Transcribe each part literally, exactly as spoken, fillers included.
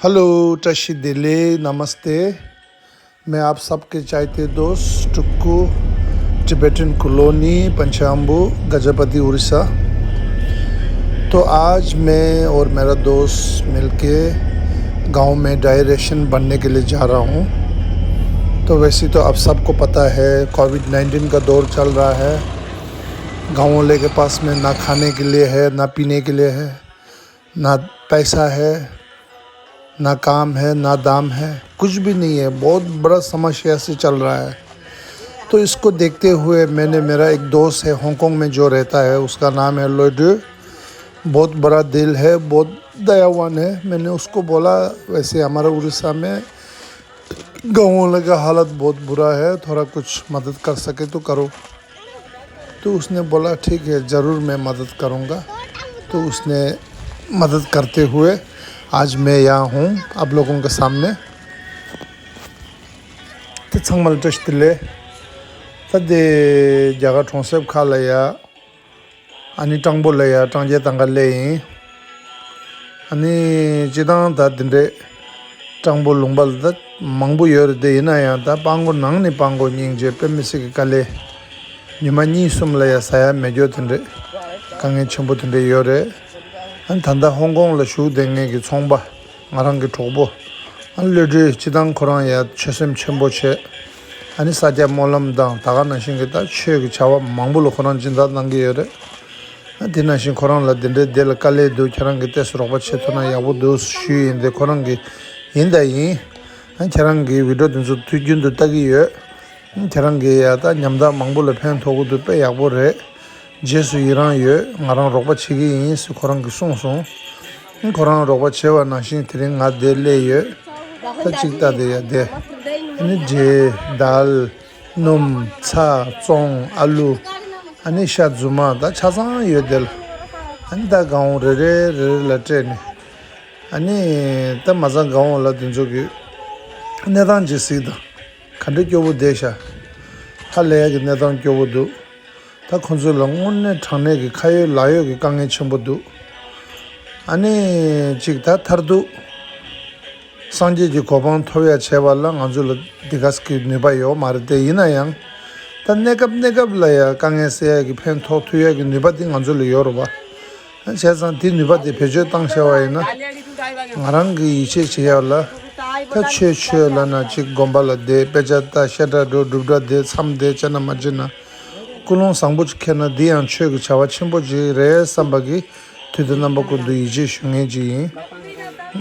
हेलो, टशी दिले, नमस्ते। मैं आप सबके चाहते दोस्त टुक्कू, टिबेटन कॉलोनी, पंचाम्बू, गजपति, उड़ीसा। तो आज मैं और मेरा दोस्त मिलके गांव में डायरेशन बनने के लिए जा रहा हूँ। तो वैसे तो आप सबको पता है, कोविड नाइन्टीन का दौर चल रहा है। गाँव वाले के पास में ना खाने के लिए है, ना पीने के लिए है, ना पैसा है, ना काम है, ना दाम है, कुछ भी नहीं है। बहुत बड़ा समस्या से चल रहा है। तो इसको देखते हुए मैंने, मेरा एक दोस्त है हांगकांग में जो रहता है, उसका नाम है लोइडू। बहुत बड़ा दिल है, बहुत दयावान है। मैंने उसको बोला, वैसे हमारा उड़ीसा में गाँव वाले का हालत बहुत बुरा है, थोड़ा कुछ मदद कर सके तो करो। तो उसने बोला, ठीक है, ज़रूर मैं मदद करूँगा। तो उसने मदद करते हुए आज मैं यहाँ हूँ आप लोगों के सामने। ད་ཚང་མ་ལ་བཀྲ་ཤིས་བདེ་ལེགས། ད་དེ་རྒྱ་གར་གྲོང་གསེབ་ཁག་ལ་ཡ། ཨ་ནི་སྤྲང་པོ་ལ་ཡ་སྤྲང་རྒྱས་བཏང་ག་སླེབས་ཡིན། ཨ་ནི་སྤྱི་བཏང་ད་དེ་འདྲའི་སྤྲང་པོ་ལུང་པ་ལ་ད་མང་པོ་ཡོད་རེད་དེ། ཡིན་ན་ཡང་ད་སྤྲང་པོ་ནང་ནས་སྤྲང་པོ་སྙིང་རྗེ། དཔེ་མི་སྲིད་ཀྱི་དཀའ་ལས། ཉི་མ་གཉིས་གསུམ་ལ་ཡ་ཟ་ཡ་མེད་རྒྱུ་དེ་འདྲའི་དཀའ་ངལ་ཆེན་པོ་དེ་འདྲའི་ཡོད་རེད། ཨ་ནི་ད་ལྟ་ཧོང་ཀོང་ལ་བཞུགས་བསྡད་མཁན་གྱི་ཚོང་པ། ང་རང་གི་གྲོགས་པོ། ཨ་ནི་བློ་གྲོས་སྤྱི་བཏང་ཁོ་རང་ཡ་ཆོད་སེམས་ཆེན་པོ་བྱས། ཨ་ནི་ས་སྐྱ་སྨོན་ལམ་དང་ད་ག་ནང་བཞིན་གྱི་ད་ཆོས་ཀྱི་བྱ་བ་མང་པོ་ལ་ཁོ་རང་སྦྱིན་བདག་གནང་གི་ཡོད་རེད། ཨ་དེ་ནང་བཞིན་ཁོ་རང་ལ་དེ་འདྲའི་དེ་ལ་དཀའ་ལས་འདུག་ཁྱེད་རང་གིས་ཏོག་ཙམ་རོགས་པ་བྱེད་ཐུབ་ན་ཡག་པོ་འདུག་ཞུས་ཡིན་ཏེ། ཁོ་རང་གིས་ཡིན་ད་ཡིན། ཨ་ཁྱེད་རང་གི་བི་ཌིའོ་དེ་ཚོ་དུས་རྒྱུན་དུ་ལྟ་གི་ཡོད། ཨ་ཁྱེད་རང་གིས་ཡ་ད་ཉམ་ཐག་མང་པོ་ལ་ཕན་ཐོགས་ཀྱི་འདུག་དཔེ་ཡག་པོ་རེད། རྗེས་སུ་ཡི་རང་ཡོད། ང་རང་རོགས་པ་བྱེད་ཀྱི་ཡིན་ཟེར་ཁོ་རང་གིས་གསུངས་སོང་། ཁོ་རང་རོགས་པ་བྱས་པ་ནང་བཞིན་དེ་རིང་ང་འདིར་སླེབས་ཡོད། ད་གཅིག་ལྟ་དེ་ཡ་དེ། ཨ་ནི་འབྲས་དལ་སྣུམ་ཚྭ་བཙོང་ཨ་ལུ། ཨ་ནི་ཤ་རྫུན་མ་ད་ཆ་ཚང་ཡོད་དེ་ལ། ཨ་ནི་ད་གང་རེ་རེ་རེ་རེ་ལ་སྤྲད་ནས། ཨ་ནི་ད་མ་ཚང་གང་ལ་དེ་ཚོ་གི་གནས་སྟངས་ཇི་སྲིད་དང་། ག་འདྲ་སྐྱོ་པོ་བསྡད་ཤག་ཧ་ལས་ཡ་གི་གནས་སྟངས་སྐྱོ་པོ་འདུག་ད་ཁོ་ཚོ་ལ་དངོས་གནས་དྲང་གནས་ཀྱི་ཁ་ཡོད་ལག་ཡོད་ཀྱི་དཀའ་ངལ་ཆེན་པོ་འདུག་ཨ་ནི་གཅིག་ད་མཐར་ཐུག་སངས་རྒྱས་ཀྱི་གོ་འཕང་ཐོབ་ཡ་བྱས་པ་ལ་ང་ཚོ་ལ་འདི་ག་ཟེ་གི་ནུས་པ་ཡོད་མ་རེད་དེ། ཡིན་ན་ཡང་ད་གནས་སྐབས་གནས་སྐབས་ལ་ཡ་དཀའ་ངལ་སེལ་ཡ་གི་ཕན་ཐོགས་ཐུབ་ཡ་གི་ནུས་པ་འདི་ང་ཚོ་ལ་ཡོད་རེད་པ། བྱས་ཙང་དེ་ནུས་པ་དེ་བེད་སྤྱོད་བཏང་ཤེས་པ་ཡིན་ན། ང་རང་གི་ཡིད་ཆེས་བྱེད་ཡག་ལ། ད་ཆོས་ཆོས་ལབ་ན་ཅིག་དགོན་པ་ལ་བསྡད། དཔེ་ཆ་ལྟ། བཤད་གྲྭ་འགྲོ། སྒྲུབ་གྲྭ་བསྡད། མཚམས་བསྡད། བྱས་ན་མ་བྱས་ན། ཀུན་སློང་བཟང་པོ་ཅིག་འཁྱེར་ན་འདི་ཡང་ཆོས་ཀྱི་བྱ་བ་ཆེན་པོ་ཅིག་རེད་བསམ་པ་གི་དུས་དང་རྣམ་པ་ཀུན་ཏུ་ཡིད་ཆེས་ཞུ་མཁན་ཅིག་ཡིན།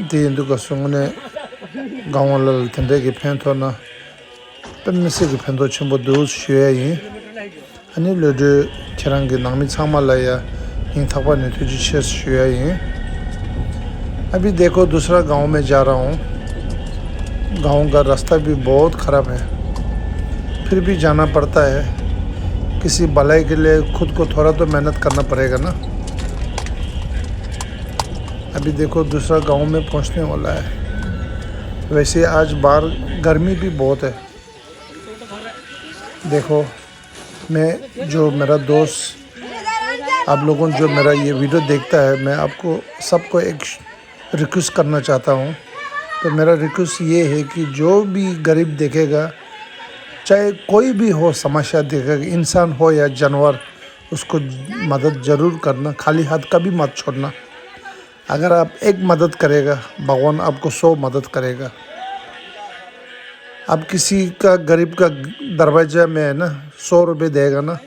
དེ་ཡིན་དུས་སྐབས་སུ་དངོས་གནས་གང་བ་ལ་ལ་དེ་འདྲའི་གི་ཕན་ཐོགས་ན། དཔེ་མི་སྲིད་ཀྱི་ཕན་ཐོགས་ཆེན་པོ་འདུག་ཞུ་ཡ་ཡིན། ཨ་ནི་བློ་གྲོས་ཁྱེད་རང་གི་ནང་མི་ཚང་མ་ལ་ཡ་སྙིང་ཐག་པ་ནས་ཐུགས་རྗེ་ཆེ་ཞུ་ཡ་ཡིན། अभी देखो दूसरा गांव में जा रहा हूँ। गांव का रास्ता भी बहुत खराब है। फिर भी जाना पड़ता है। किसी भलाई के लिए खुद को थोड़ा तो मेहनत करना पड़ेगा ना। अभी देखो दूसरा गांव में पहुंचने वाला है। वैसे आज बाहर गर्मी भी बहुत है। देखो, मैं, जो मेरा दोस्त, आप लोगों जो मेरा ये वीडियो देखता है, मैं आपको सबको एक रिक्वेस्ट करना चाहता हूँ। तो मेरा रिक्वेस्ट ये है कि जो भी गरीब देखेगा, चाहे कोई भी हो समस्या देखेगा, इंसान हो या जानवर, उसको मदद ज़रूर करना, खाली हाथ कभी मत छोड़ना। अगर आप एक मदद करेगा, भगवान आपको सौ मदद करेगा। आप किसी का, गरीब का दरवाजा में है ना, सौ रुपये देगा ना,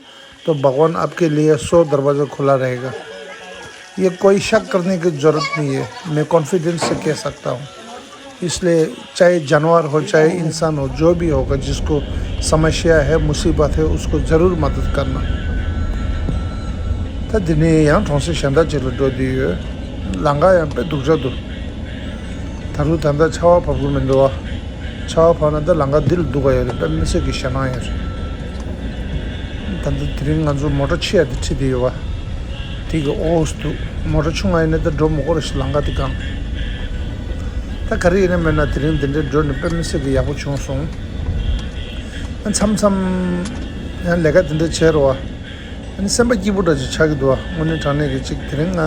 तो भगवान आपके लिए सौ दरवाजा खुला रहेगा। ये कोई शक करने की ज़रूरत नहीं है, मैं कॉन्फिडेंस से कह सकता हूँ। इसलिए चाहे जानवर हो, चाहे इंसान हो, जो भी होगा, जिसको समस्या है, मुसीबत है, उसको ज़रूर मदद करना। ད་འདི་ནས་ཡང་གྲོང་གསེབ་གཞན་དག་ཅིག་ལ་འགྲོ་བསྡད་ཡོད། ལམ་ཁ་ཡང་དཔེ་སྡུག་ཅག་འདུག་ད་རུང་ད་ལྟ་ཆར་པ་བབས་ཀྱི་མི་འདུག་བ། ཆར་པ་བབས་ན་ད་ལམ་ཁ་འདི་ལ་སྡུག་ག་ཡོད་རེད། དཔེ་མི་སྲིད་ཀྱི་ཞེད་སྣང་ཡོད་རེད། ད་ལྟ་དེ་རིང་ང་ཚོ་མོ་ཊ་ཆེ་ཡ་དེ་ཁྲིད་བསྡད་ཡོད་བ། དེ་གི་འོག་ཏུ་མོ་ཊ་ཆུང་ང་ཡིན་ན་ད་འགྲོ་མི་དགོས་རེད་ཤག་ལམ་ཁ་དེ་གང་། ད་ག་རེ་ཡིན་ན་མིན་ན་དེ་རིང་འདི་འདྲའི་འགྲོ་ནས་དཔེ་མི་སྲིད་ཀྱི་ཡག་པོ་བྱུང་སོང་། ཨ་མཚམས་མཚམས་ཡང་ལས་ཀ་དེ་འདྲ་བྱས་རོགས། ཨ་ནི་སེམས་པ་སྐྱིད་པོ་འདྲ་ཅིག་ཆགས་ཀྱི་འདུག་བ། དངོས་གནས་དྲང་གནས་ཀྱི་ཅིག་དེ་རིང་ང་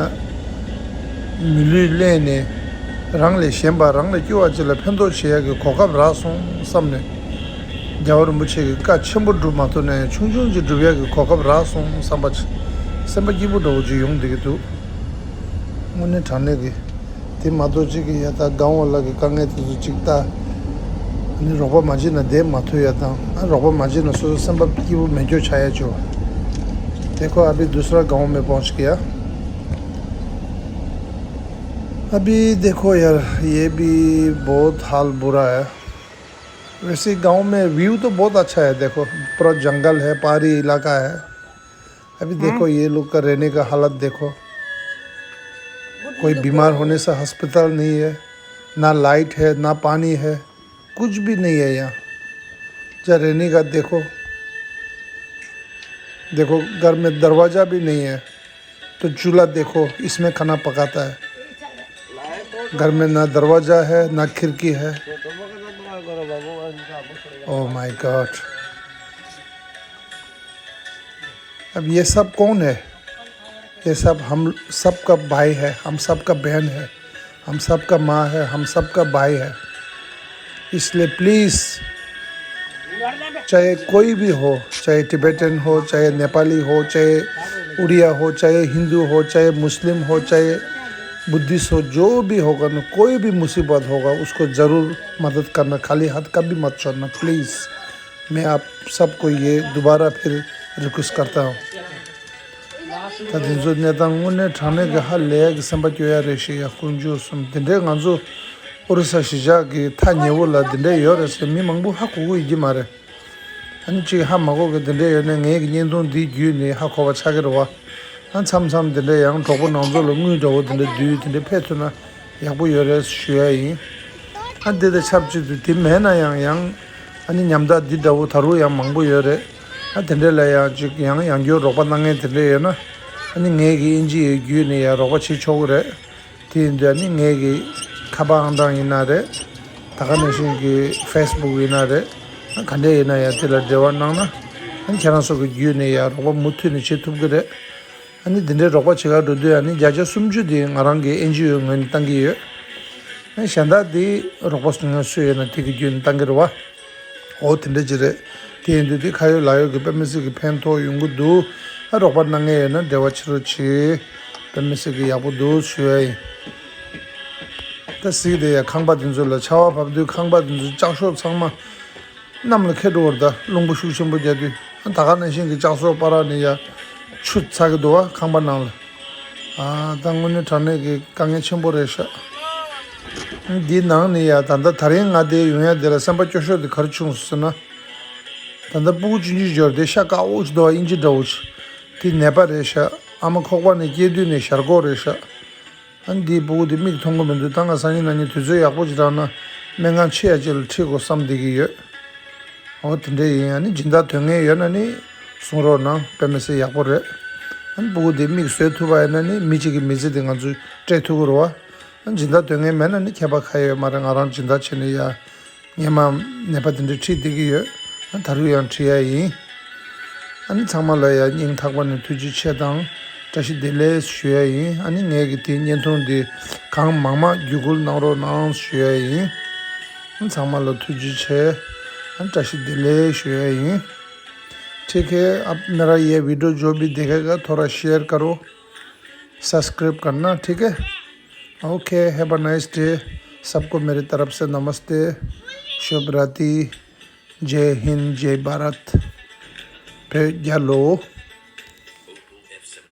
མི་ལུས་གླས་ནས་ རང་ལས་གཞན་པ་རང་ལས་སྐྱོ་བ་ཅིག་ལ་ཕན་ཐོགས་བྱེད་ཡག་གི་གོ་སྐབས་རག་སོང་བསམ་ནས། རྒྱལ་བ་རིན་པོ་ཆེ་གི་བཀའ་ཆེན་པོ་སྒྲུབ་མ་ཐུབ་ན་ཡང་ཆུང་ཆུང་ཅིག་སྒྲུབ་ཡག་གི་གོ་སྐབས་རག་སོང་བསམ་པ་ཅིག་སེམས་པ་སྐྱིད་པོ་འདྲ་བོ་ཅིག་ཡོང་བསྡད་ཀྱི་འདུག་དངོས་གནས་དྲང་གནས་ཀྱི། དེ་མ་གཏོགས་ཅིག་གི་ཡ་ད་སྒང་འོག་ལ་གི་དཀའ་ངལ་དེ་ཚོ་ཅིག་ལྟ། ཨ་ནི་རོགས་པ་མ་བྱེད་ན་བསྡད་མ་ཐུབ་ཡ་དང་ཨ་རོགས་པ་མ་བྱེད་ན་སོ་སོ་སེམས་པ་སྐྱིད་པོ་མེད་འགྱོ་ཆགས་ཡ་ཅིག་ཡོད། देखो अभी दूसरा गांव में पहुंच गया। अभी देखो यार, ये भी बहुत हाल बुरा है। वैसे गांव में व्यू तो बहुत अच्छा है, देखो पूरा जंगल है, पहाड़ी इलाका है। अभी देखो ये लोग का रहने का हालत देखो, कोई बीमार होने से अस्पताल नहीं है, ना लाइट है, ना पानी है, कुछ भी नहीं है यहाँ। जहाँ रहने का देखो, देखो घर में दरवाज़ा भी नहीं है, तो चूल्हा देखो, इसमें खाना पकाता है। घर में ना दरवाज़ा है, ना खिड़की है। Oh my God! अब ये सब कौन है? ये सब हम सबका भाई है, हम सबका बहन है, हम सबका माँ है, हम सबका भाई है। इसलिए प्लीज़, चाहे कोई भी हो, चाहे टिबेटन हो, चाहे नेपाली हो, चाहे उड़िया हो, चाहे हिंदू हो, चाहे मुस्लिम हो, चाहे बुद्धिस्ट हो, जो भी होगा ना, कोई भी मुसीबत होगा, उसको ज़रूर मदद करना, खाली हाथ कभी मत छोड़ना, प्लीज़। मैं आप सबको ये दोबारा फिर रिक्वेस्ट करता हूँ। ད་དེ་ཚོ་གནས་སྟངས་དངོས་གནས་དྲང་གནས་ཀྱི་ཧ་ལས་ཀྱི་སེམས་པ་སྐྱོ་ཡ་རེད་ཤི་ཡ། དཀོན་མཆོག་གསུམ། དེ་འདྲའི་ང་ཚོ་ཨོ་རི་ས་གཞིས་ཆགས་ཀྱི་ཐག་ཉེ་བོ་ལ་དེ་འདྲའི་ཡོད་རེད་ཟེར་མི་མང་པོ་ཧ་གོ་གི་ཡོད་ཀྱི་མ་རེད། ཨ་ནི་གཅིག་ཧ་མ་གོ་གི་དེ་འདྲའི་ཡོད་ནས་ངའི་གི་བརྙན་ཐུང་འདི་བརྒྱུད་ནས་ཧ་གོ་བ་ཆགས་ཀྱི་རེད་བ། ཨ་མཚམས་མཚམས་དེ་འདྲའི་ཡང་གྲོགས་པོ་ནང་ཚོ་ལ་དངུལ་འདྲ་བོ་དེ་འདྲ་བསྡུས་དེ་འདྲ་ཕེབས་ཐུབ་ན་ཡག་པོ་ཡོད་རེད་ཞུ་ཡ་ཡིན། ཨ་འདི་དང་ཆབས་ཅིག་ཏུ་དེ་མེད་ན་ཡང་ཡང་ཨ་ནི་ཉམ་ཐག་འདི་འདྲ་བོ་ད་རུང་ཡང་མང་པོ་ཡོད་རེད། ཨ་དེ་འདྲ་ལ་ཡང་ཅིག་ཡང་ཡང་སྐྱར་རོགས་པ་གནང་མཁན་དེ་འདྲ་ཡོད་ན་ཨ་ནི་ངའི་གི་ཨིན་ཇི་ཡི་བརྒྱུད་ནས་ཡང་རོགས་པ་བྱེད་ཆོག་གི་རེད། དེ་ཡིན་དུས་ཨ་ནི་ངའི་གི་ཁ་པར་ཨང་གྲངས་ཡིན་ན་རེད། ད་ག་ནང་བཞིན་གི་ཕེ་སི་བུག་ཡིན་ན་རེད། ཨ་ག་འདྲ་ཡིན་ན་ཡང་དེ་ལ་འབྲེལ་བ་གནང་ན་ཨ་ནི་ཁྱེད་རང་ཚོ་གི་བརྒྱུད་ནས་ཡང་རོགས་པ་མུ་མཐུད་ནས་བྱེད་ཐུབ་གི་རེད། ཨ་ནི་འདི་འདྲའི་རོགས་པ་བྱེད་གར་འགྲོ་དུས་ཨ་ནི་བརྒྱ་ཆ་སུམ་ཅུ་དེ་ང་རང་གི་ཨེན་ཇི་ཨོའི་ངོས་ནས་བཏང་གི་ཡོད། ཨ་ནི་གཞན་དག་དེ་རོགས་པ་སུ་ངོས་སུ་ཡོད་ན་དེ་གི་བརྒྱུད་ནས་བཏང་གི་རེད་བ། འོ་དེ་འདྲ་ཅིག་རེད། དེ་ཡིན་དུས་དེ་ཁ་ཡོད་ལག་ཡོད་ཀྱི་དཔེ་མི་སྲིད་ཀྱི་ཕན་ཐོགས་ཡོང་གི་འདུག་ཨ་རོགས་པ་གནང་མཁན་ཡོད་ན་འབྲེལ་བ་བྱེད་རོགས་བྱེད། དཔེ་མི་སྲིད་ཀྱི་ཡག་པོ་འདུག་ཞུ་ཡ་ཡིན། ད་གཟིགས་དེ་ཡ་ཁང་པ་དེ་ཚོ་ལ་ཆར་པ་བབས་དུས་ཁང་པ་དེ་ཚོ་ལྕགས་ཤོག་ཚང་མ་གནམ་ལ་ཁད་འགྲོ་བར་ད་རླུང་བུ་ཤུགས་ཆེན་པོ་རྒྱག་དུས་ད་ག་ནང་བཞིན་གྱི་ལྕགས་ཤོག་པ་ར་ནས་ཡ་ཆུ་ཚ་གི་འདུག་བ་ཁང་པ་ནང་ལ། ཨ་ད་དངོས་གནས་དྲང་གནས་ཀྱི་དཀའ་ངལ་ཆེན་པོ་རེད་ཤག་འདིའི་ནང་ནས་ཡ་ད་ལྟ་དེ་རིང་ང་དེ་ཡོང་ཡ་དེ་ལ་སེམས་པ་སྐྱོ་ཤོས་དེ་ག་རེ་བྱུང་སོང་ཟེར་ན། ད་ལྟ་སྤུ་གུ་ཆུང་ཆུང་འབྱོར་དེ་ཤ་དཀར་པོ་ཅིག་འདུག་བ་ཨིན་ཇི་འདྲ་བོ་ཅིག་དེ་ནད་པ་རེད་ཤག་ཨ་མ་ཁོག་པ་ནས་སྐྱེས་དུས་ནས་ཞར་གོག་རེད་ཤག་ཨ་ནི་འདིའི་སྤུ་གུ་དེ་མིག་མཐོང་གི་མི་འདུག་ད་ང་སང་ཉིན་གནངས་ཉིན་དུས་ཚོད་ཡག་པོ་ཅིག་རག་ན་སྨན་ཁང་ཆེ་ཡ་ཅིག་ལ་ཁྲིད་དགོས་བསམ་བསྡད་ཀྱི་ཡོད། འོ་དེ་འདྲ་ཡིན། ཨ་ནི་སྦྱིན་བདག་དོན་ངན་ཡོད་ན་ནི་གསུང་རོགས་གནང་། དཔེ་མི་སྲིད་ཡག་པོ་རེད། ཨ་ནི་སྤུ་གུ་དེ་མིག་བཟོས་ཐུབ་པ་ཡིན་ན་ནི་མི་གཅིག་གི་མི་ཚེ་དེ་ང་ཚོས་སྤྲད་ཐུབ་ཀྱི་རེད་བ། ཨ་ནི་སྦྱིན་བདག་དོན་ངན་མེད་ན་ནི་ཁྱད་པར་ག་ཡོད་མ་རེད། ང་རང་སྦྱིན་བདག་བྱས་ནས་ཡ་སྔོན་མ་ནད་པ་དེ་འདྲ་ཁྲིད་བསྡད་ཀྱི་ཡོད། ཨ་ད་རུང་ཡང་ཁྲིད་ཡ་ཡིན། ཨ་ནི་ཚང་མ་ལ་ཡ་སྙིང་ཐག་པ་ནས་ཐུགས་རྗེ་ཆེ་དང་བཀྲ་ཤིས་བདེ་ལེགས་ཞུ་ཡ་ཡིན། ཨ་ནི་ངས་ཀྱི་དེའི་བརྙན་ཐུང་འདི་གང་མང་མང་བརྒྱུད་སྐུར་གནང་རོགས་གནང་ཞུ་ཡ་ཡིན། ཨ་ཚང་མ་ལ་ཐུགས་རྗེ་ཆེ། ཨ་བཀྲ་ཤིས་བདེ་ལེགས་ཞུ་ཡ་ཡིན། ठीक है, अब मेरा ये वीडियो जो भी देखेगा थोड़ा शेयर करो, सब्सक्राइब करना, ठीक है? Okay, have a nice day. सबको मेरी तरफ से नमस्ते, शुभ रात्रि, जय हिंद, जय भारत। फिर क्या लो?